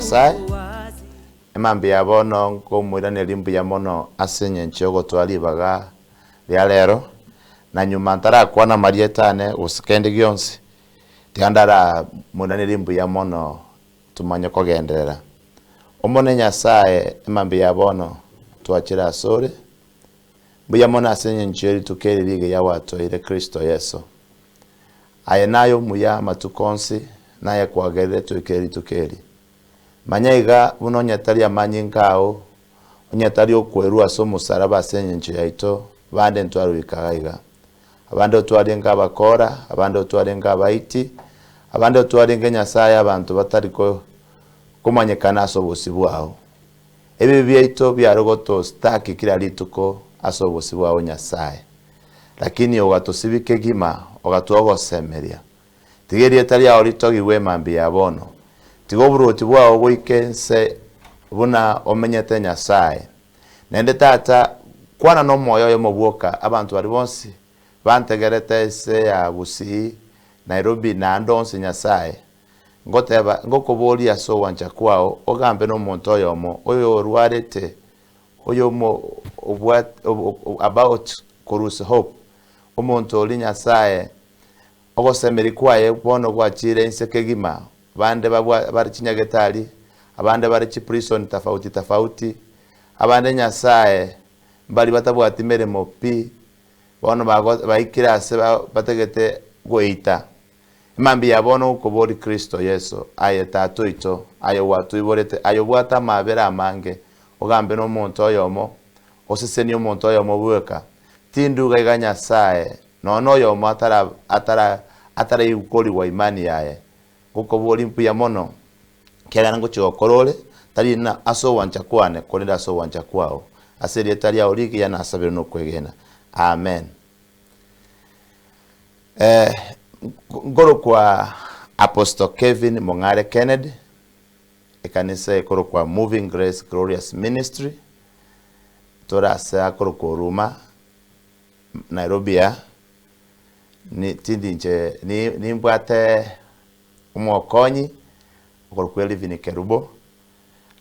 Nyasae, emambia ya bono nkomoiraneria mbuya mono ase eng'encho y'ogotoa ribaga ria rero, na nyuma ntarakwana amarieta ane gose kende gionsi, tiga ndaramoiranerie mbuya mono tomanye kogenderera. Omonene Nyasae, emambia ya bono twachire asore, mbuya mono ase eng'encho ye rituko eri rigiya gwatoeire Kristo Yeso. Aye naye omuya amatuko onsi, naye kwagerire toikere rituko eri. Manya iga, buna onye tari amanyinga ao, onye tari okwerua ase omosaraba ase engencho yaito, bande ntwaroika iga iga. Abande otwarenge abakora, abande otwarenge abaiti, abande otwarenge Nyasae abanto batari komanyekana ase obosio bwao. Ebibe biaito biare gotostaki kera rituko ase obosio bwao Nyasae. Lakini ogatosibia kegima, ogatoa ogosemeria. Tiga erieta riao ritogigwe emambia ya bono. Tiga oboruoti bwao boike inse buna omenyete Nyasae. Naende Tata, kwana nomoyo oyomo bwoka abanto baria bonsi bantegerete ense ya Gusii, Nairobi na ande onsi Nyasae. Ngoteba, ngokoboria ase ogwancha kwao ogambe nomonto oyomo oyorwarete oyomo obwate about korusia hope, omonto oria Nyasae ogosemeria kwaye bono gwachire inse kegima, bande babwa bare chinyagetari, abande bare chiprison tafauti tafauti, abande Nyasae mbari batabwati meremo pi, bono bago baikire ase ba batagete goita. Mambia ya bono gokobori Kristo Yeso, aye Tata oito, aye gwatoiborete, aye obwate amaabera amange, ogambe nomonto oyomo, osesenie omonto oyomo bweka. Tinduga iga Nyasae, nonya noyomo atara atara ataraikorigwa imani yaye. Ngokobori mbuya mono, ekiagera ngochia gokora ore, tari na ase ogwancha kwane, korende ase ogwancha kwao. Ase erieta riao rigiya nasabire nokwegena. Amen. Nkorokwa Apostle Kevin Mong'are Kennedy, ekanisa ekorokwa Moving Grace Glorious Ministry, tore ase akorokwa Oruma, Nairobi aa, ni tindi inche ni nimbwate omokonyi okorokwa Elvin Kerubo,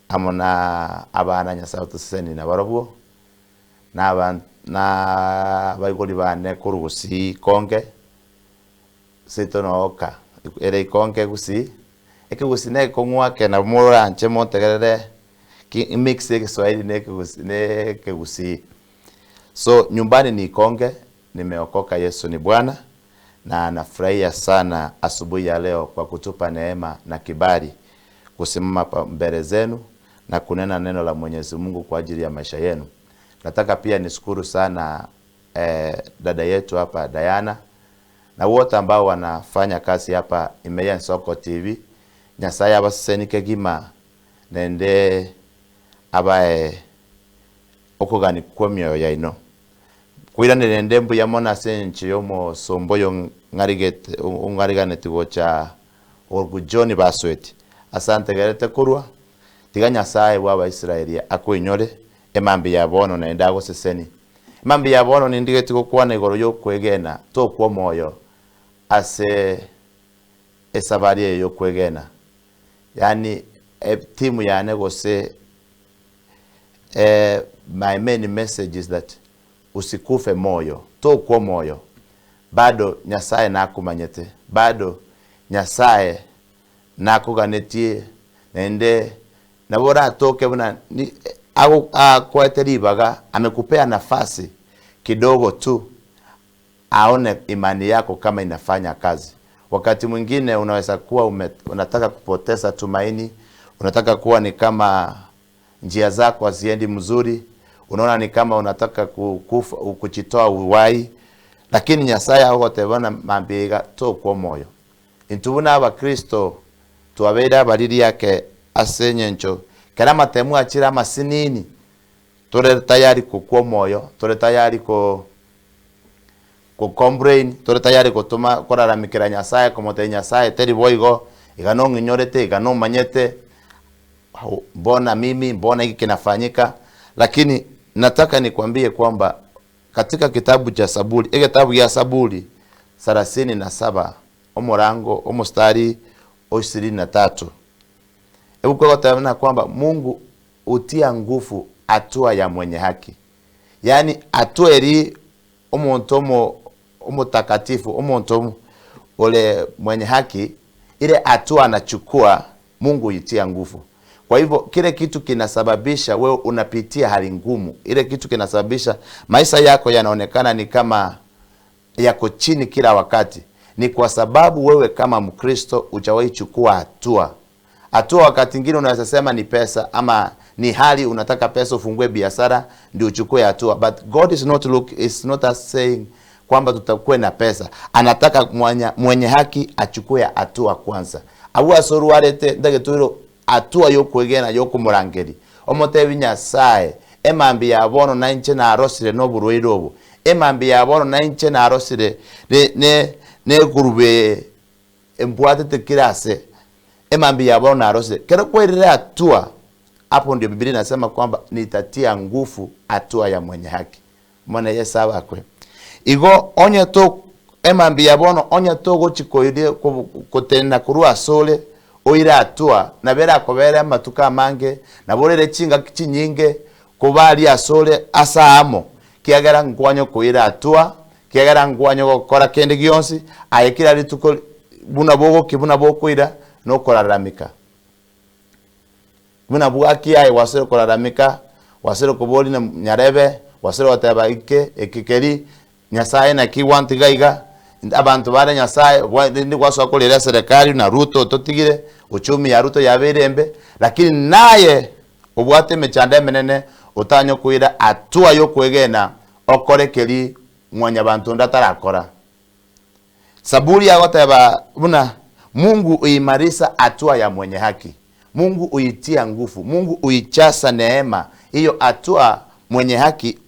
amo na abana Nyasaye otosesenirie nabarobwo. na abaibori bane korwa gusii ikonge, seito nooka ere ikonge gusii, ekegusii na ekong'u ake nabo moranche montegerere ki mix egeswahili na ekegusii na ekegusii. So nyumbani ni ikonge, nimeokoka Yesu ni Bwana, na nafurahia sana asubuhi ya leo kwa kutupa neema na kibali kusimama pa mbele zenu na kunena neno la Mwenyezi Mungu kwa ajili ya maisha yenu. Nataka pia nishukuru sana eh, dada yetu hapa Diana na wote ambao wanafanya kazi hapa Imeya Nsoko TV. Nyasaye abaseseni kegima nende abae okogani kwa mioyo yaino. Nkoiraneria inde mbuya mono ase engencho y'omosomba oyo ng'arigete ong'ariganeti gocha okorokwa John Basweti, ase antegerete korwa, tiga Nyasae bw'Abaisraeli akoinyore emambia ya bono naende agosesenie. Emambia ya bono nindigeti gokwana igoro y'okwegena tokwa omoyo ase esabari eye y'okwegena, yaani etimu yane gose My main message is that usikufe moyo, tokwa omoyo, bado Nyasaye nakomanyete, bado Nyasaye nakoganetie naende nabo oratoke buna akoete ribaga, amekupea nafasi kidogo tu aone imani yako kama inafanya kazi. Wakati mwingine unaweza kuwa ume, unataka kupoteza tumaini, unataka kuwa ni kama njia zako haziendi mzuri, unaona ni kama unataka kukufa, kuchitoa uhai, lakini Nyasaye agogoteba mambia iga tokwa omoyo. Intwe buna abakristo twabeire abariri ake ase eng'encho kera amatemu achire amasinini Tore tayari gokwa omoyo, tore tayari ko ko complain, tore tayari gotoma koraramikera Nyasaye komotebia Nyasaye teri boigo, iga nong'inyorete, iga nomanyete, mbona mimi, mbona hiki kinafanyika, lakini nataka nikwambie kwamba katika kitabu cha Saburi, egetabu gia Saburi sarasini na saba omorango omostari o ishirini na tatu. Ebuku egoteba buna kwamba Mungu hutia nguvu hatua ya mwenye haki. Yaani hatua eria omonto omo omotakatifu, omonto ore mwenye haki, ile hatua anachukua Mungu huitia nguvu. Kwa hivyo kile kitu kinasababisha wewe unapitia hali ngumu, ile kitu kinasababisha maisha yako yanaonekana ni kama yako chini kila wakati, ni kwa sababu wewe kama Mkristo hujawahi chukua hatua. Hatua wakati ingine unaweza sema ni pesa ama ni hali, unataka pesa ufungue biashara ndio uchukue hatua, but God is not look, is not us saying kwamba tutakuwa na pesa. Anataka mwenye, mwenye haki achukue hatua kwanza. Abwo ase orwarete ntagete hatua yokwegena yokomorangeri omotebi Nyasaye emambi ya bono na inche narosire noborwaire obo emambi ya bono na inche narosire ne ne negurube embwatete kera ase emambi ya bono narosire kero kwairire hatua hapo ndio Biblia inasema kwamba nitatia nguvu hatua ya mwenye haki. Mwana Yesu abakwe. Igo onye to emambi ya bono onye togochi koirie kotenena korwa asore oire hatua nabo erakobere amatuko amange nabo orere chingaki chinyinge koba aria asore ase amo kiagera nkwanya koira hatua kiagera nkwanya gokora kende gionsi aye kera rituko buna bogokia buna bokoira nokoraramika buna bwaki aye gwasire koraramika gwasire kobori na nyarebe gwasire goteba eke eke keri Nyasaye naki gwantiga iga abanto bare Nyasaye rende gwasoa korera eserekari na Ruto ototigire uchumi ya Ruto yabeire embe lakini naye obwate emechando emenene otanye koira hatua yokwegena okore keri mwanyabanto onde atarakora. Saburi agoteba buna Mungu huimarisha hatua ya mwenye haki. Mungu huitia nguvu, Mungu huijaza neema hiyo hatua mwenye haki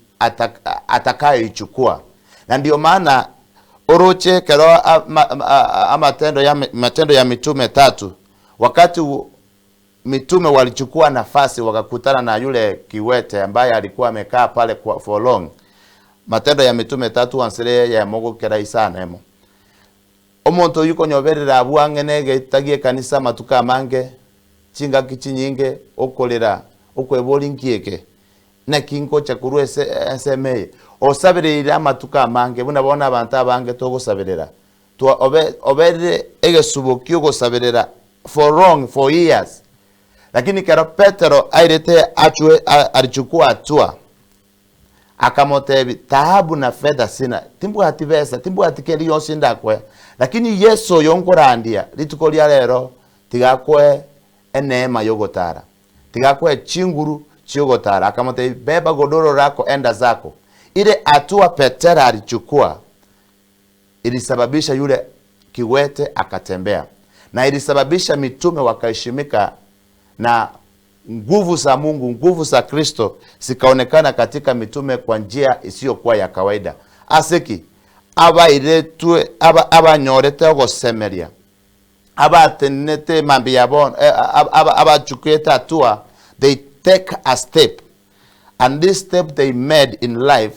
atakayoichukua. Na ndio maana oroche kero amatendo ya, Matendo ya Mitume tatu, wakati mitume walichukua nafasi wakakutana na yule kiwete ambaye alikuwa amekaa pale kwa for long. Matendo ya Mitume tatu ansire ya mogokera isana emo omonto oyu konyoberera abwo ang'e na egeita ekanisa amatuko amange chingaki chinyinge okorera okwebori nki eke naki ngocha korwa ase ensemo eye osabereire amatuko amange buna bono abanto abange togosaberera twa obe oberire egesubo kia ogosaberera for long for years lakini kero Petero airete achwe alichukua hatua akamotebi thahabu na fedha sina timbwati besa timbwati kende gionsi ndakoe lakini Yesu oyo nkorandia rituko ria rero tigakoe eneema yogotara tigakoe chinguru chiogotara akamotebi beba godoro lako enda zako. Ile hatua Petero alichukua ilisababisha yule kiwete akatembea, na ilisababisha mitume wakaheshimika na nguvu za Mungu, nguvu za Kristo zikaonekana katika mitume kwa njia isiyokuwa ya kawaida. Aseki abairetwe aba abanyorete ogosemeria abatenenete mambi yabo abachukete hatua, they take a step and this step they made in life,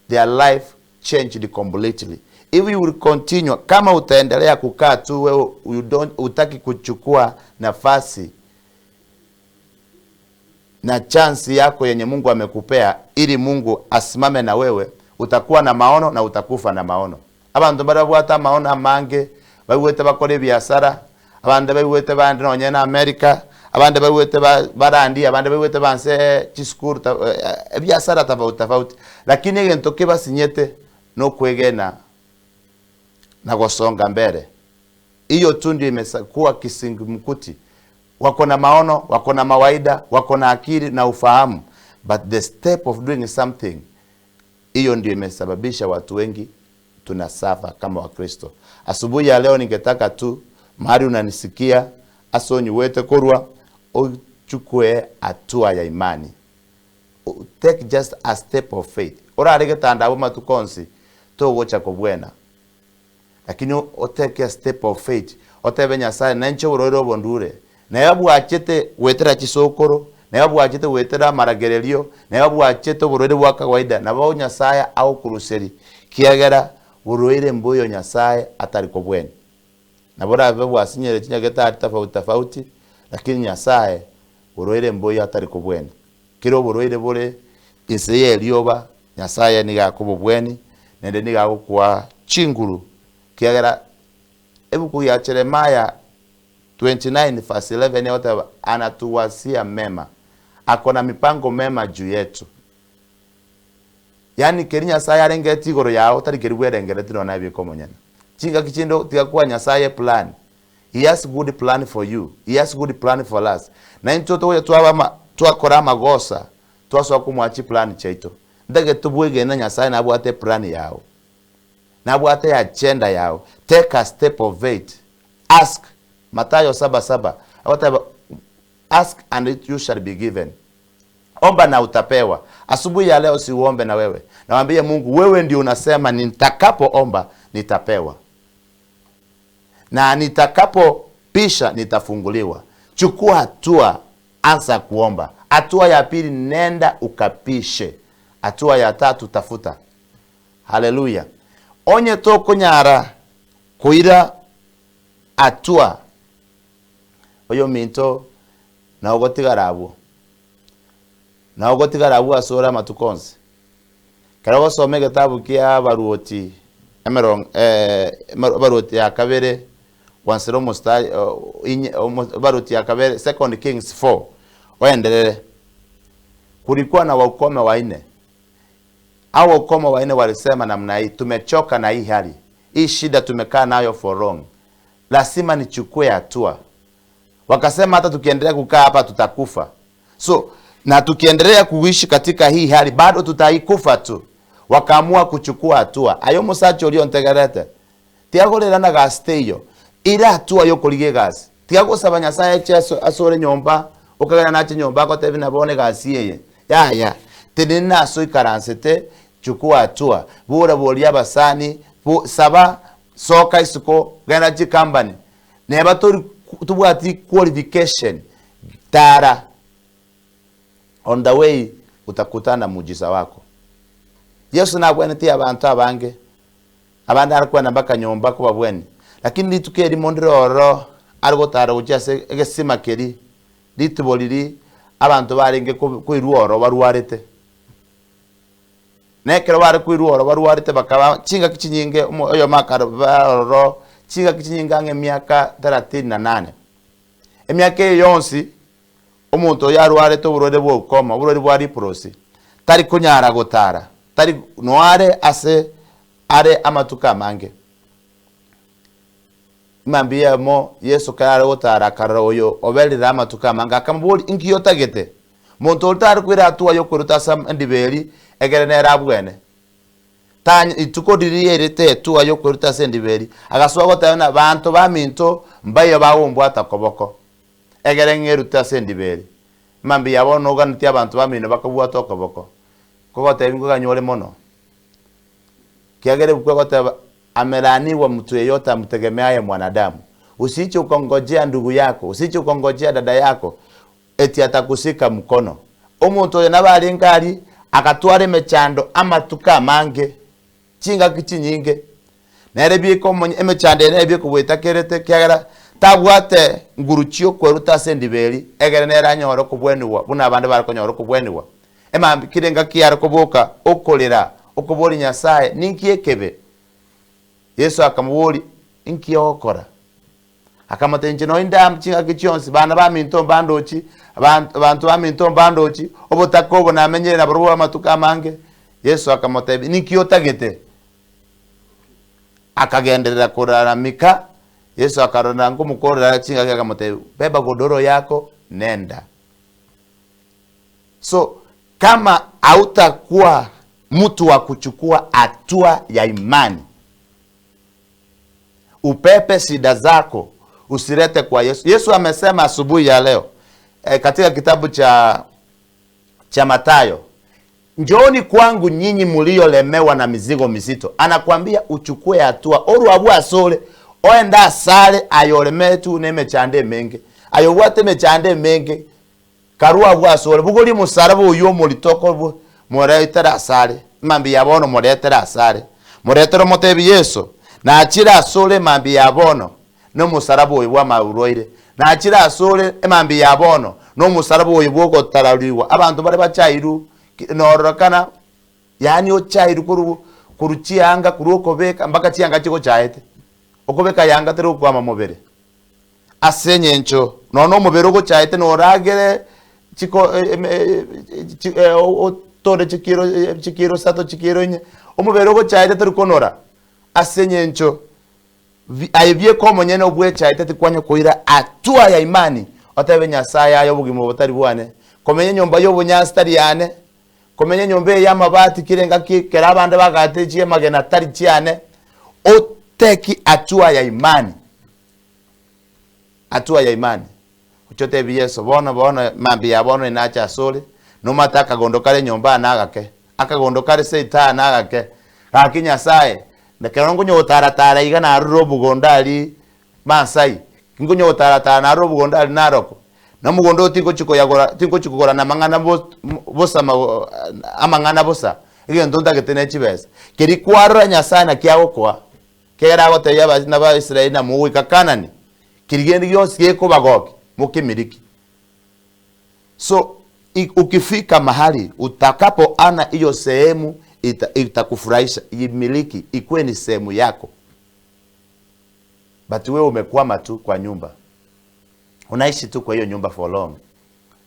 their life changed completely. If you will continue, kama utaendelea kukaa tu wewe you don't, utaki kuchukua nafasi na chansi yako yenye Mungu amekupea ili Mungu asimame na wewe, utakuwa na maono na utakufa na maono. Abanto barabwata amaono amange baigwete bakora ebiasara abande baigwete bande nonye na America abande baigwete barandi abande baigwete banse chisukuru ebiasara tofauti tofauti, lakini egento kebasinyete nokwegena na gosonga mbele. Hiyo tu ndio imekuwa kisingimkuti. Wako na maono, wako na mawaida, wako na akili na ufahamu, but the step of doing something, hiyo ndio imesababisha watu wengi tunasuffer kama Wakristo. Asubuhi ya leo ningetaka tu mahali unanisikia asonyiwete korwa uchukue hatua ya imani, take just a step of faith. Orare getanda abo matuko onsi togocha kobwena, lakini oteke a step of faith, otebe Nyasaye nenche oborwaire obo ndure naye bwachete gwetera chisokoro naye bwachete gwetera amaragererio naye bwachete oborwaire bwa kawaida nabo Nyasaye agokuruseri kiagera borwaire mbuyo Nyasaye atari kobwena nabo orabe bwasinyere chinyagetari tofauti tofauti, lakini Nyasaye Borwaire mboiyo atari kobwenia. Kera oborwaire bore inse y'erioba, Nyasaye nigo akobobwenia, naende nigo agokoa chinguru, kiagera ebuku ya Jeremiah 29 verse 11 egoteba, Anatuwazia mema, ako na mipango mema juu yetu. Yaani keria Nyasaye arengeretie igoro yao tari keria bwerengereretie nonya naye bweka omonyene. Chingaki chinde tiga koa Nyasaye eplan, He has good plan for you, He has good plan for us. Na intwe togocha twaba ama twakora amagosa, twasoa komoa chiplan chiaito. Ntagete tobwegene Nyasaye nabwate eplan yao, nabwate eagenda yao. Take a step of faith, ask, Mathayo saba saba, agoteba ask and you shall be given. Omba na utapewa. Asubuhi ya leo si uombe na wewe. Nawambie Mungu wewe ndio unasema nitakapo omba nitapewa. Na nitakapo pisha nitafunguliwa. Chukua hatua, anza kuomba. Hatua ya pili, nenda ukapishe. Hatua ya tatu, tafuta. Haleluya. Onye tokonyara koira hatua oyominto na ogotigara abwo, na ogotigara abwo asore amatuko onsi. Ekero ogosoma egetabu kia Abaruoti emerongo Abaruoti ya kabere gwansera omostari inye Abaruoti ya kabere Second Kings 4 oenderere, kulikuwa na waukome waine, hao waukome waine walisema namna hii, tumechoka na hii hali, hii shida tumekaa nayo for long, lazima nichukue hatua. Wakasema hata tukiendelea kukaa hapa tutakufa. So na tukiendelea kuishi katika hii hali bado tutaikufa tu. Wakaamua kuchukua hatua. Aye omosacha oria ontegerete, tiagorera na gasi teiyo. Ira hatua yokorigia egasi. Tiga gosaba Nyasaye ache asore nyomba, okagera nache nyomba agotebi na bono egasi eye. Yaya, tenena ase oikaransete, chukua hatua. Bora boria abasani, bo saba, soka isiko, genda chikambani. Neba tori tobwati qualification tara on the way utakutana muujiza wako. Yeso nabwenetie abanto abange, abande are kwenda mpaka nyomba kobabwenia, lakini rituko erimo ndire ororo are gotara gochia ase egesima keria, ritubo riria abanto barenge koirwa ororo barwarete. Na ekero bare koirwa ororo barwarete bakaba chingaki chinyinge omo oyomo akaraba ororo chingaki chinyinge ang'e emiaka thelathini na nane. Emiaka eye yonsi, omonto oyo arwarete oborwaire bwa ukoma, oborwaire bwa leprosy, tari konyara gotara, tari noare ase are amatuko amange. Mambia eyemo Yeso ekero are gotara akarora oyo oberire amatuko amange, akamoboria, Inki otagete? Monto oria tare koira hatua y'okweruta ase endiberi, egere nere abwene. Tanya rituko riria yairete etua y'okweruta ase endiberi, agasoa goteba ng'a banto baminto mbaiyo bagombwata koboko, egere ng'erute ase endiberi. Mambia bono oganetie abanto bamino bakobwata okoboko, kogotebia nkoganyore mono. Kiagera ebuku egoteba, Amelaaniwa mtu yeyote amtegemeaye mwanadamu. Usiche ukongojea ndugu yako, usiche ukongojea dada yako, eti atakusika mkono. Omonto oyo nabo arenge aria, agatwara emechando amatuko amange, chingaki chinyinge. Nere bieka omonye emechando eye nere bieka obwetakerete, ekiagera tabwate nguru chi'okweruta ase endiba eria, egere nere anyore okobwenigwa buna abande bare konyora okobwenigwa. Emambia kera engaki yare koboka, okorera, okoboria Nyasae, Ninki ekebe? Yeso akamoboria, Inki ogokora? Akamotebia, Inche nonya inde amo chingaki chionsi, bana baminto mbandochi, abanto baminto mbandochi, obotaka obo namenyire nabarobwo amatuko amange. Yeso akamotebia, Ninki otagete? Akagenderera koraramika, Yeso akarora nkomokorera chingaki akamotebia, Beba godoro yako, nenda. So kama hautakuwa mtu wa kuchukua hatua ya imani, upepe shida zako usilete kwa Yesu. Yesu amesema asubuhi ya leo e, katika kitabu cha cha Mathayo, njooni kwangu nyinyi mliolemewa na mizigo mizito. Anakwambia uchukue hatua orwabwo asore oende asare aye oremetwe na emechando emenge aye obwate emechando emenge Karue agwo asore, bogoria omosaraba oyio omorito okorwa, moretere asare, mambia ya bono moretere asare. Moretere omotebi Yeso, Nachire asore mambia ya bono, nomosaraba oyo bw'amaurwaire. Nachire asore emambia ya bono, Na omosaraba oyo bw'ogotararigwa, abanto baria bachairwe nororokana, yaani ochairwe korwa korwa chianga, korwa okobeka mpaka chianga chigochaete. Okobeka yanga teri gokwama mobere, ase eng'encho nonya na omobere ogochaete noragere chiko otore chikiro chikiro isato chikiro inye, omobere ogochaete tori konora ase eng'encho bi aye bieka omonyene obwechaete tikwanya koira hatua ya imani otebe Nyasaye aye obogima obo botari bwane, komenya enyomba ya obonyansi tari yane, komenya enyomba eye y'amabati kera engaki ekero abande bagatechi chi'amagena tari chiane, oteki hatua ya imani, hatua ya imani. Oche otebi Yeso, bono bono mambia ya bono inache asore, nomate akagondo kare enyomba aa nagake, akagondo kare seito aa nagake, gaki Nyasaye, ekero nkonya gotaratara iga narure obogondo aria Maasai, nkonya gotaratara narure obogondo aria Narok, na omogondo oyo tingochi koyagora tingochi kogora na amang'ana bosa amang'ana bosa, egento ntagete ne chibesa. Keria kwarora Nyasaye naki agokoa, Ekero agotebia abana ba Israeli ng'a mogoika Kanani, keri kende gionsi gekobagokia, mokemiriki. So ukifika mahali utakapo ana hiyo sehemu ita, itakufurahisha imiliki ikuwe ni sehemu yako, but wewe umekwama tu kwa nyumba, unaishi tu kwa hiyo nyumba for long.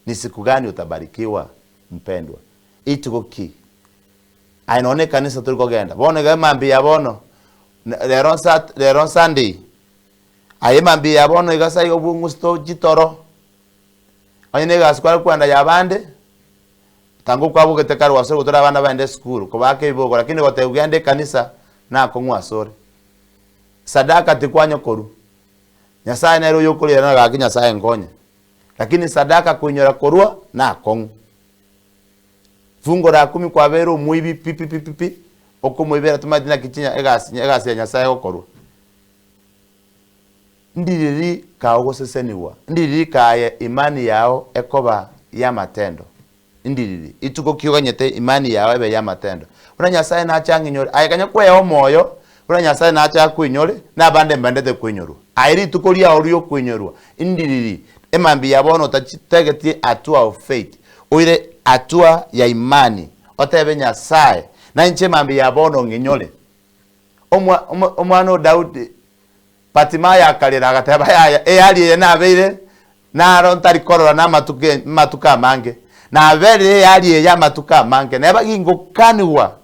Ni siku gani utabarikiwa mpendwa? Ituko ki? Aye nonya ekanisa tori kogenda, bono iga emambia ya bono, rero nsa rero nsunday, aye emambia ya bono iga sa iga obong'usi to chitoro, onye na egasi kware kwenda ya abande, tanga okwabogete kare gwasore gotora abana baende esukuru, kobaaka ebiboko lakini gotebiwa genda ekanisa, nakong'u asore. Sadaka tikwanya korwa, Nyasaye nere oyokorierana gaki Nyasaye nkonye, lakini sadaka koinyora korwa, nakong'u. Fungo la kumi kwabeire omoibi pi pi pi pi pi, okomoibera tomanyeti naki chinya egasi egasi ya Nyasaye egokorwa. Ndiriri kaogosesenigwa, ndiriri kaye imani yao ekoba y'amatendo, ndiriri ituko ki oganyete imani yao ebe y'amatendo. Buna Nyasaye nache ang'inyore, aye kanya kwea omoyo, buna Nyasaye nache akoinyore, na abande mbendete koinyorwa. Aye rituko riao riokoinyorwa, ndiriri emambia ya bono otachitegetie hatua of faith, Oire hatua ya imani, otebe Nyasae, nainche mambia ya bono ng'inyore. Omwa, omo, omwana o Daudi, Batimayo akarera agateba, Yaya, eyari eye nabeire naro ntari korora namatuko amatuko amange. Naberire eyari eye amatuko amange, neba gingokanigwa,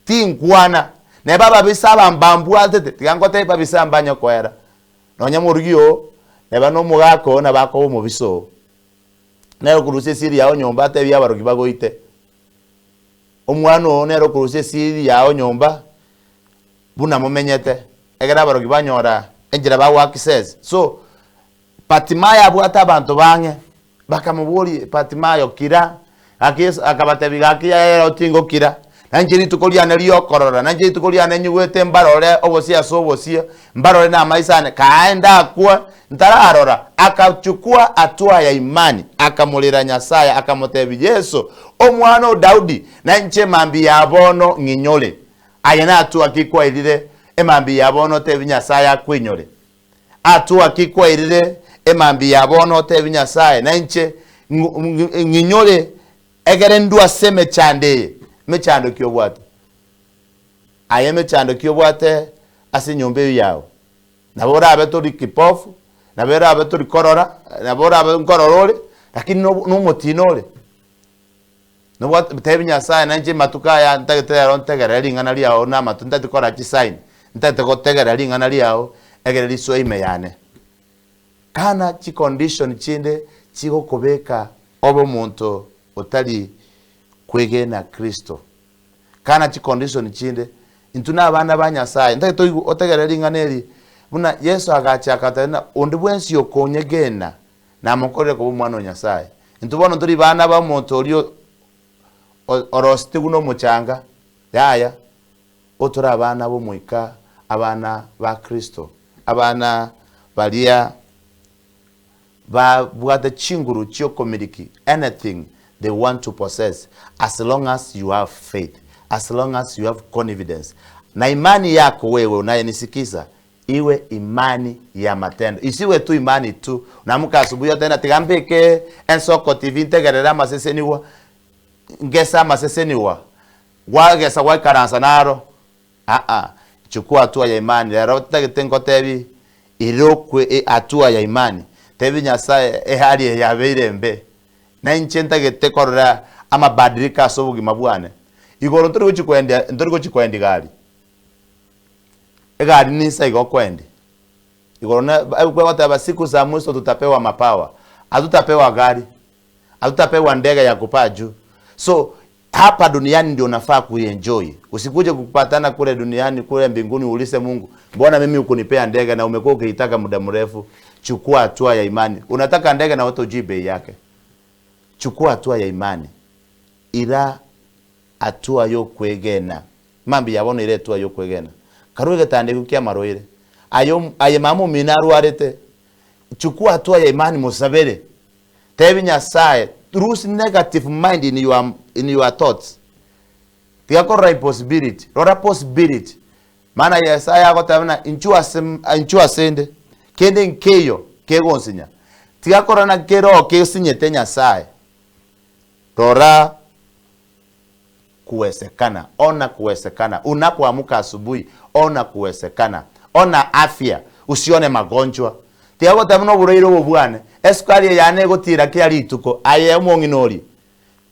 tinkwana. Neba ababisa aba mbambwatete, tiga ngotebie babisa mbanye koera. Nonya morugi oo, neba nomogaka oo nabo akoba omobisa oo. Nere okorusia esiri yao nyomba atebie abarogi bagoite. Omwana oo nere okorusia esiri yao nyomba buna momenyete, ekero abarogi banyora enchera bago access. So, Batimayo abwate abanto bang'e, bakamoboria, Batimayo kira, gaki Yeso akabatebia, gaki yaya ero tingokira, nainche rituko riane riokorora, nainche rituko riane nyigwete mbarore obosio ase obosio, mbarore na amaiso ane, kae ndakwe Ntararora, akachukua hatua ya imani, akamorera Nyasae, akamotebia, Yeso, omwana o Daudi, nainche mambia ya bono ng'inyore. Aye natua ki kwairire emambia ya bono otebie Nyasae akoinyore? Hatua ki kwairire emambia ya bono otebie Nyasae, nainche ng'inyore egere ndue ase emechando eye? Mechando ki obwate? Aye emechando ki obwate ase enyomba eyio yao? Nabo orabe tori kipofu, nabo erabe tori korora, nabo orabe nkorora ore, lakini no nomotino ore. Nobwate tebi Nyasaye nainche matuko aya ntagete rero ntegerere ring'ana riao na amato ntagete kora chisign, ntagete gotegerera ring'ana riao egere risoe ime yane. Kana chicondition chinde chigokobeka obe omonto otari kwegena Kristo. Kana chicondition chinde, intwe na abana ba Nyasaye, ntagete oigwe otegerere ring'ana eri, buna Yeso agacha agateba ng'a onde bwensi okonyegena namokorere koba omwana o Nyasaye. Intwe bono ntori bana ba omonto oria orosetigwe na omochanga, yaya, otore abana b'omoika, abana ba Kristo, abana baria Babwate chinguru chiokomiliki anything they want to possess as long as you have faith, as long as you have confidence na imani yako wewe unayenisikiza. Iwe imani ya matendo. Isiwe tu imani tu. Namuka asubuhi otebe ng'a tiga mbeke ensoko TV ntegerere amasesenigwa, ngese amasesenigwa, gwagesa gwaikaransa naro. Aa, chukua hatua ya imani. Rero ntagete ngotebi ire okwe hatua ya imani. Tebi Nyasaye ehali eye yabeire embe, na inche ntagete korora amabadiliko ase obogima bwane. Igoro ntori gochi koendia ntori gochi koendia gari. Egari ninsa iga okoendia. Igoro na egoteba siku za mwisho tutapewa mapawa. Hatutapewa gari. Hatutapewa ndege ya kupaa juu. So hapa duniani ndio unafaa kuienjoy. Usikuje kupatana kule duniani kule mbinguni uulize Mungu, mbona mimi hukunipea ndege na umekuwa ukiitaka muda mrefu? Chukua hatua ya imani. Unataka ndege na watu hujui bei yake. Chukua hatua ya imani. Ira hatua yokwegena. Mambia bono ira hatua yokwegena. Karue egetanda ekio kiamarwaire. Aye aye mama omino arwarete. Chukua hatua ya imani mosabere. Tebi Nyasaye, lose negative mind in your, in your thoughts. Tiga korora impossibility, rora possibility. Maana Nyasaye agoteba buna inchuo ase inchuo asende, kende nkeiyo kegonsinya. Tiga korora naki keroo kesinyete Nyasaye. Rora kuwezekana, ona kuwezekana. Unapoamka asubuhi, ona kuwezekana. Ona afya, usione magonjwa. Tiga goteba buna oborwaire obo bwane, esukari eye yane egotira kera rituko, aye omong'ina oria,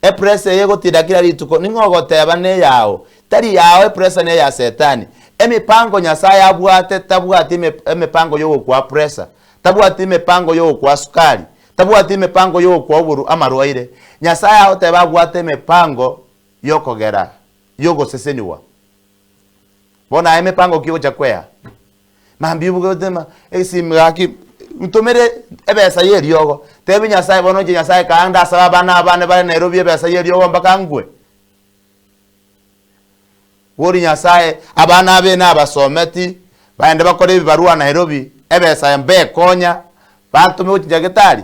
epressure eye egotira kera rituko, ning'o ogoteba neyao? Tari yao epressure neya setani. Emipango Nyasaye abwate tabwati emipango yogokoa pressure, tabwati emipango yogokoa sukari, Tabwati emepango y'ogokwa oboru amarwaire. Nyasae agoteba abwate emepango y'okogera y'ogosesenigwa. Bono aye emepango ki ogocha kwea? Mambia oboke otema esimi gaki ntomere ebesa y'eriogo. Tebi Nyasae bono inche Nyasae kaa ndasaba abana abane bare Nairobi ebesa y'eriogo mpaka nkwe. Bori Nyasae abana abe nabasometi baende bakore ebibarua Nairobi ebesa mbekonya batome gochia nyagetari?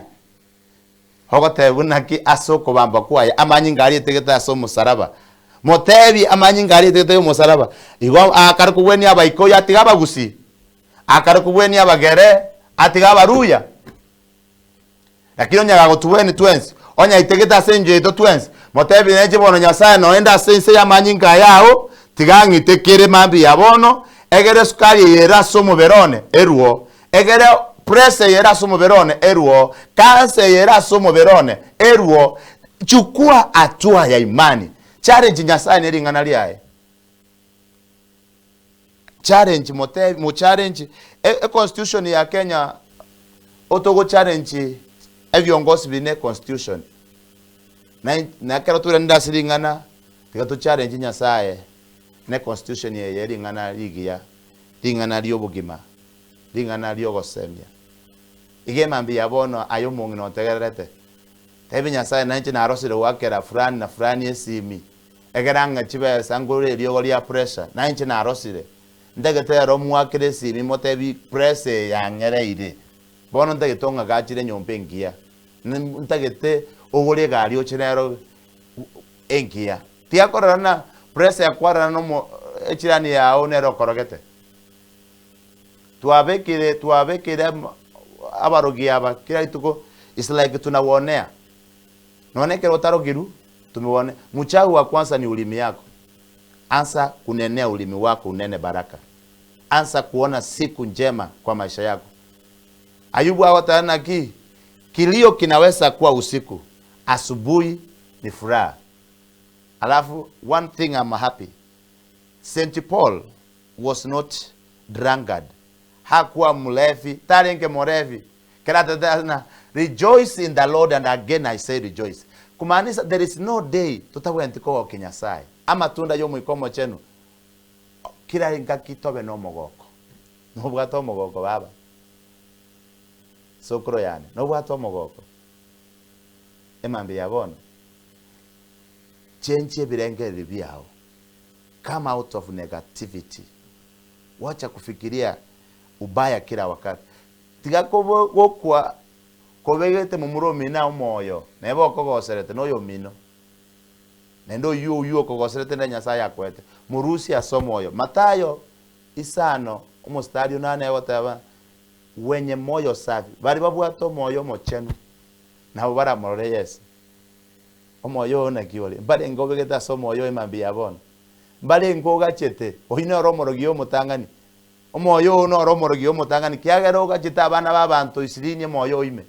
Ogoteba buna ki ase okobambwa kwaye amanyinga aria etegete ase omosaraba? Motebie amanyinga aria etegete y'omosaraba igo akare kogwenia abaikoyo atige abagusii, akare kogwenia abagere atige abaruya. Lakini onye gagotubweni twensi, onye aitegete ase engencho yaito twensi, motebie nainche bono Nyasae noende ase ense y'amanyinga aya ao, tiga ang'ite kere mambia ya bono, egere esukari eye ere ase omobere one eruo, egere pressure eye ere ase omobere one eruo, cancer eye ere ase omobere one eruo. Chukua hatua ya imani. Challenge Nyasae ne ring'ana riaye. Challenge motebi mo challenge e econstitution ya Kenya otogo challenge ebiongosi bire ne econstitution. Na na ekero toiranire ase ring'ana tiga to challenge Nyasaye ne econstitution eye ring'ana rigiya, ring'ana ria obogima, ring'ana ria ogosemia. Iga emambia ya bono aye omong'ina ontegererete, tebi Nyasaye nainche narosire goakera fulani na fulani esimi. Ekero ang'a chibesa ngore eriogo ria pressure, na inche narosire. Ntagete ero moakere esimi motebi pressure eye yang'ereire. Bono ntagete ong'agachere enyomba engiya. Ntagete ogore egari oche nero engiya. Tiga korora ng'a pressure yakwarana na omo echirani yao nere okorogete. Twabekire twabekire abarogi aba kera rituko it's like tunawaonea. Nonya ekero otarogirwe, tumigwane. Mchawi wa kwanza ni ulimi yako. Ansa kunenea ulimi wako unene baraka. Ansa kuona siku njema kwa maisha yako. Ayubu agoteba naki? Kilio kinaweza kuwa usiku, asubuhi ni furaha. Alafu one thing I'm happy, St Paul was not drunkard, hakuwa mlevi, tarenge morevi. Kera atebete ng'a rejoice in the Lord and again I say rejoice. Kumaanisha there is no day totabwenereti kogokia Nyasaye. Amatunda y'Omoika Omochenu kera engaki tobe nomogoko. Nobwate omogoko baba? Sokoro yane, nobwate omogoko? Emambia ya bono, chenchia ebirengererio biao. Come out of negativity. Wacha kufikiria ubaya kila wakati. Tiga gokwa kobegete momura omino aa omoyo, nebe okogoserete noyomino, naende oyio oyio okogoserete nere Nyasae akoete, morusie ase omoyo. Mathayo isano. Omositari onane nere goteba, Wenye moyo safi, baria babwate omoyo omochenu, nabo baramorore Yeso. Omoyo oo naki ore? Mbarenge obegete ase omoyo oye mambia ya bono? Mbarenge ogachete? Oyio nere omorogi omotang'ani. Omoyo oo noro omorogi omotang'ani, kiagera ogachete abana b'abanto ishirini omoyo oo ime.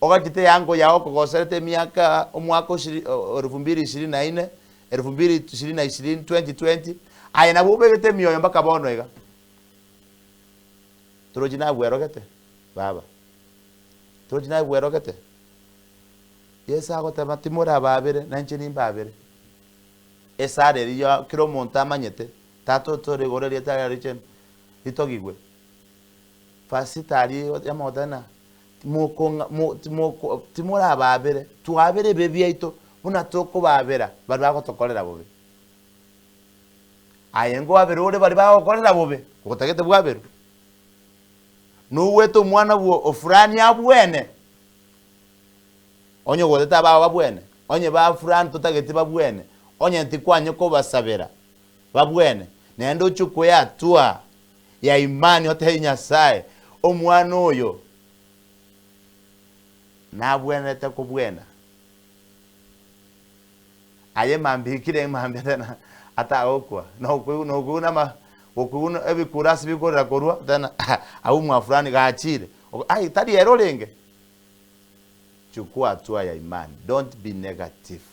Ogachete eango yao okogoserete emiaka omwaka oshiri elfu mbili ishirini na ine, elfu mbili ishirini na ishirini, 2020, aye nabwo obegete emioyo mpaka bono iga. Torochi nabwerogete baba? Torochi nabwerogete? Yeso agoteba, Timorababere, na inche nimbabere. Esara eria ya kera omonto amanyete, Tata otore igoro erieta riaye richenu ritogigwe. Pasita aria yamogotebia ng'a timokong'a mo timoko timorababere, twabere ebibe biaito buna tokobabera baria bagotokorera bobe. Aye nkoabere ore baria bagokorera bobe, gotagete bwaberwe? Nogwete omwana bwo ofurani abwene, onye ogotete abao babwene, onye ba furani totageti babwene, onye tikwanye kobasabera babwene, naende ochie koyatua ya imani otebie Nyasae, omwana oyo nabwenerete kobwena. Aye mambia ekire mambia tena atagokwa, nokoigwa nokoigwa nama gokoigwa ebikuro ase bikorera korwa tena abwo mwa fulani gachire, ai tari ere orenge. Chukua hatua ya imani, don't be negative,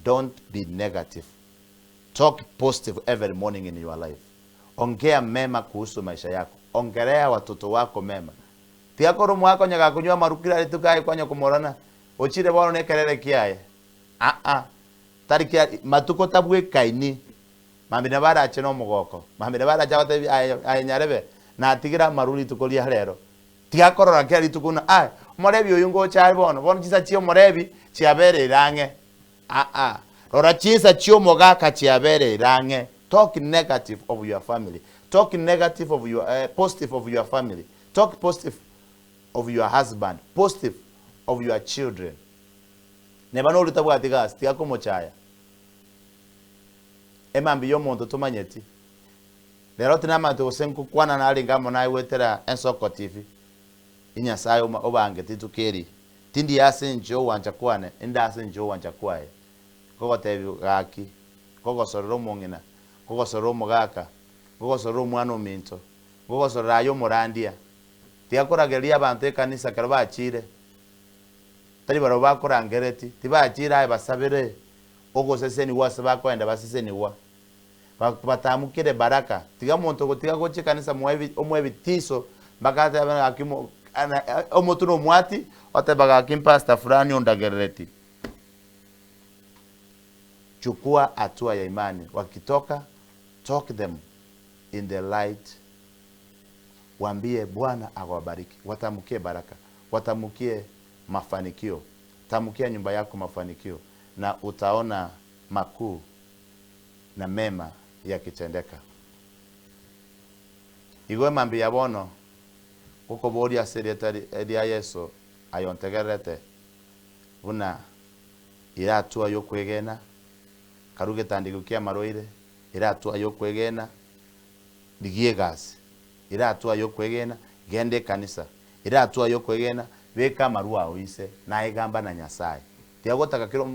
don't be negative, talk positive every morning in your life, ongea mema kuhusu maisha yako, ongelea watoto wako mema. Tiga kore omwaka onye gakonywa amaru kera rituko aye kwanya komorora Ochire bono nekerere kiaye? Aa, tari kia matuko tabwekaini. Mambia nabo arache nomogoko, mambia nabo arache agotebi aye aye nyarebe, natigire amaru rituko ria rero. Tiga korora kera rituko buna aye, omorebi oyio ngocha are bono, bono chinsa chia omorebi chiabereire ang'e. Aa, rora chinsa chia omogaka chiabereire ang'e. Talk negative of your family, talk negative of your eh, positive of your family, talk positive of your husband, positive of your children. Neba noria otabwati gasi, tiga komochaya. Emambia y'omonto tomanyeti. Rero tinamanyete gose nkokwana narenge amo naye goetera Ensoko TV, Nyasaye obangete rituko eri. Tindi ase enchera y'ogwancha kwane, inde ase enchera y'ogwancha kwaye. Nkogotebia gaki, nkogosorera omong'ina, nkogosorera omogaka, nkogosorera omwana ominto, nkogosorera aye omorandia. Tiga koragereria abanto ekanisa ekero bachiire, tari barabwo bakorangereti, tibachiire aye basabere ogosesenigwa ase bakoenda basesenigwa, batamukire baraka. Tiga omonto ogotiga gochia ekanisa moe omoe ebitiso mpaka atebe ng'a gaki mo omotwe na omwati, oteba gaki mpastor fulani ondagerereti. Chukua hatua ya imani, wakitoka talk them in the light. Waambie Bwana awabariki, watamkie baraka, watamkie mafanikio, tamkia nyumba yako mafanikio na utaona makuu na mema yakitendeka. Igo emambia ya bono ngokoboria ase erieta ria Yeso aye ontegererete, buna ira hatua y'okwegena, karue getandiko ki'amarwaire, ira hatua y'okwegena, Rigia egasi ere hatua y'okwegena, genda ekanisa ere hatua y'okwegena, beka amarwa ao inse, naye gamba na Nyasae. Tiga gotaka kera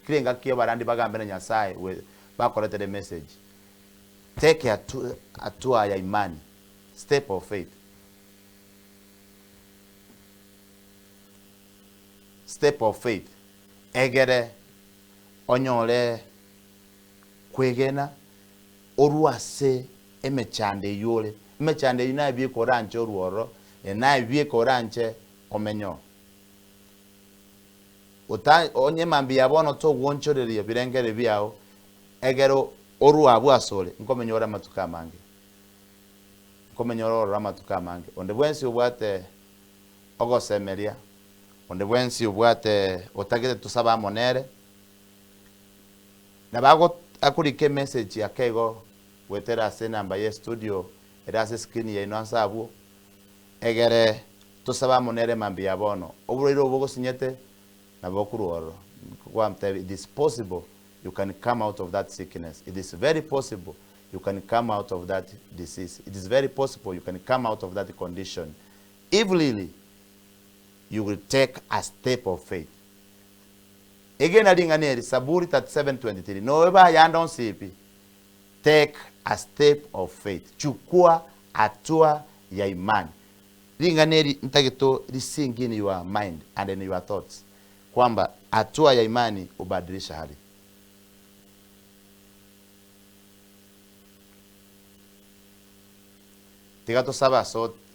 kera engaki abarandi bagambe na Nyasae we bakoretere emessage. Take hatua hatua ya imani, step of faith. Step of faith, egere onyore kwegena Orue ase emechando eyio ore. Emechando eyio naye bieka oranche orue ororo, naende naye bieka oranche omenye oo. Ota onye mambia ya bono togwonchoreria ebirengererio biao, egere orue abwo asore, nkomenya ore amatuko amange. Nkomenya ore ororo amatuko amange. Onde bwensi obwate ogosemeria, onde bwensi obwate otagete tosabe amo nere, Nabo akorika emessage ake igo goetera ase enamba ye studio ere ase screen yaino ase abwo, egere tosabe amo nere mambia ya bono. Oborwaire obo bogosinyete nabo bokorwa ororo. Nkogotebi it is possible you can come out of that sickness, it is very possible. you can come out of that disease, it is very possible you can come out of that condition if really you will take a step of faith. Egena ring'ana eri, Saburi 37:23, Nobe ayande onsi pi, take a step of faith, chukua hatua ya imani. Ring'ana eri ntagete ri sink in your mind and in your thoughts kwamba hatua ya imani hubadilisha hali. Tiga tosabe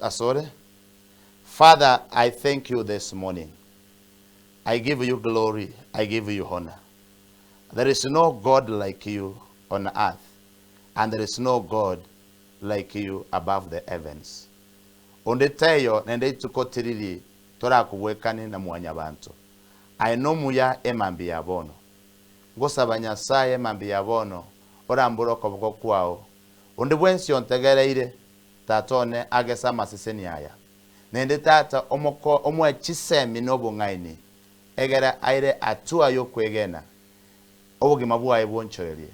asore. Father, I thank you this morning. I give you glory, I give you honor. There is no God like you on earth, and there is no God like you above the heavens. Onde taiyo naende rituko tiriri torakobwekane na mwanyabanto. Aye nomuya emambia ya bono. Ngosaba Nyasae emambia ya bono orambore okoboko kwao. Onde bwensi ontegereire, Tata one agese amaseseni aya. Naende Tata omoko omoe chisemi na obong'aini, egere aire hatua y'okwegena, obogima bwaye bwonchorerie.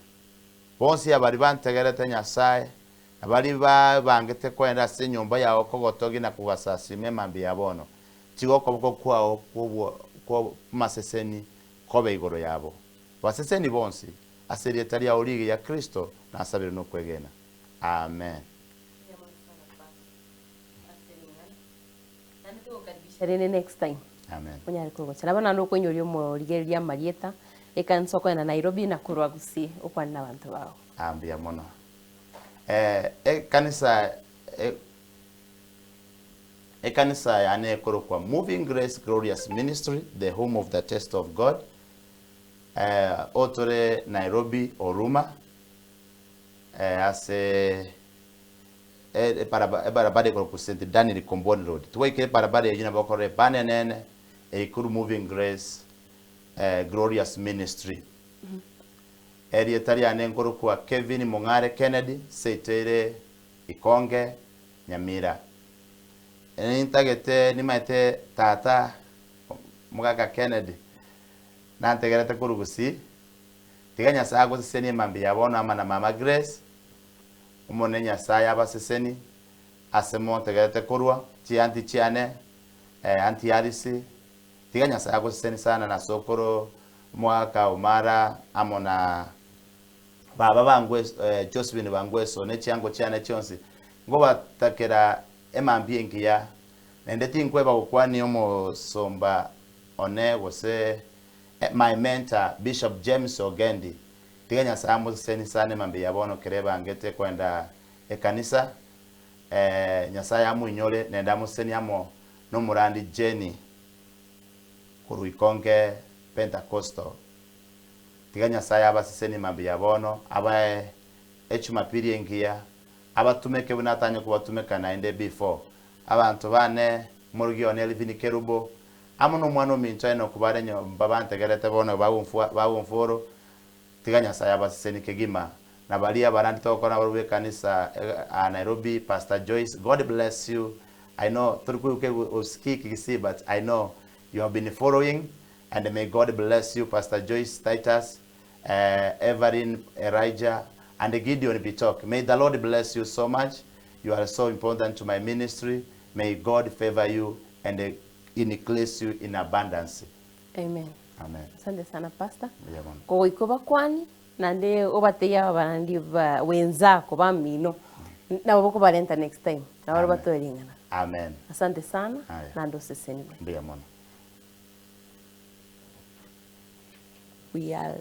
Bonsi abaria bantegerete Nyasae, na baria baebangete kogenda ase enyomba yao kogotogia na kogasasima emambia ya bono, tiga okoboko kwao kw'amaseseni kobe igoro yabo. Baseseni bonsi, ase erieta riao rigiya Kristo nasabire nokwegena. Amen. Mbuya mono sana Pastor ase ring'ana. Naende togokaribisha rende next time. Amen. Onyare kogocha. Nabo naende okoinyoria omorigereria amarieta, ekanisa okoenda Nairobi na korwa Gusii okwane na abanto bao. Ah, mbuya mono. Eh, ekanisa e, ekanisa yane ekorokwa Moving Grace Glorious Ministry, the home of the taste of God. Eh, otore Nairobi Oruma eh, ase ebarabara ekorokwa St. Daniel Comboni Road. Twaikire ebarabara eyio nabo okorora ebana enene eikuru Moving Grace eh, Glorious Ministry. Erieta riane nkorokwa Kevin Mong'are Kennedy, seito ere Ikonge, Nyamira. Nintagete nimaete tata Mogaka Kennedy nantegerete korwa Gusii, tiga Nyasae agosesenie mambia ya bono ama na mama Grace, Omonene Nyasae abaseseni ase montegerete korwa, chianti chiane, Auntie Alice, tiga Nyasae agoseseni sana na sokoro Omogaka Omara amo na baba bangwe Josephine Bangweso ne chiango chiane chionsi, nkobatakera emambia engiya, naende tinkweba gokwania omosomba one gose my mentor Bishop James Ogendi, Tiga Nyasae amosesenie sana emambia ya bono kera ebangete koenda ekanisa, eh, Nyasae amoinyore naende amosesenie amo nomorandi Jenny korwa Ikonge Pentecostal. Tiga Nyasae abasesenie mambia ya bono, abae echumapili engiya, abatumeke buna atanye kobatumeka naende before. Abanto bane, omorogi one Elvin Kerubo, amo nomwana ominto Enock bare nyomba bantegerete bono bagomforo, Tiga Nyasae abasesenie kegima, na baria abarandi togokora nabarabwo b'ekanisa aa Nairobi, Pastor Joyce, God bless you, I know tori koigwa osikii Kigusii but I know you have been following and may God bless you Pastor Joyce Titus, Everine Elijah and Gideon Bitok, may the Lord bless you so much, you are so important to my ministry, may God favor you and increase you in abundance. Amen. Amen. Asante sana pastor. Mbuya mono. Kogoika obakwani naende obatebie ababarandi ba wenzako bamino nabo bokobarenta next time nabo Amen. batoe ring'ana. Amen. Asante sana Aya. naende osesenigwe. Mbuya mono. We are.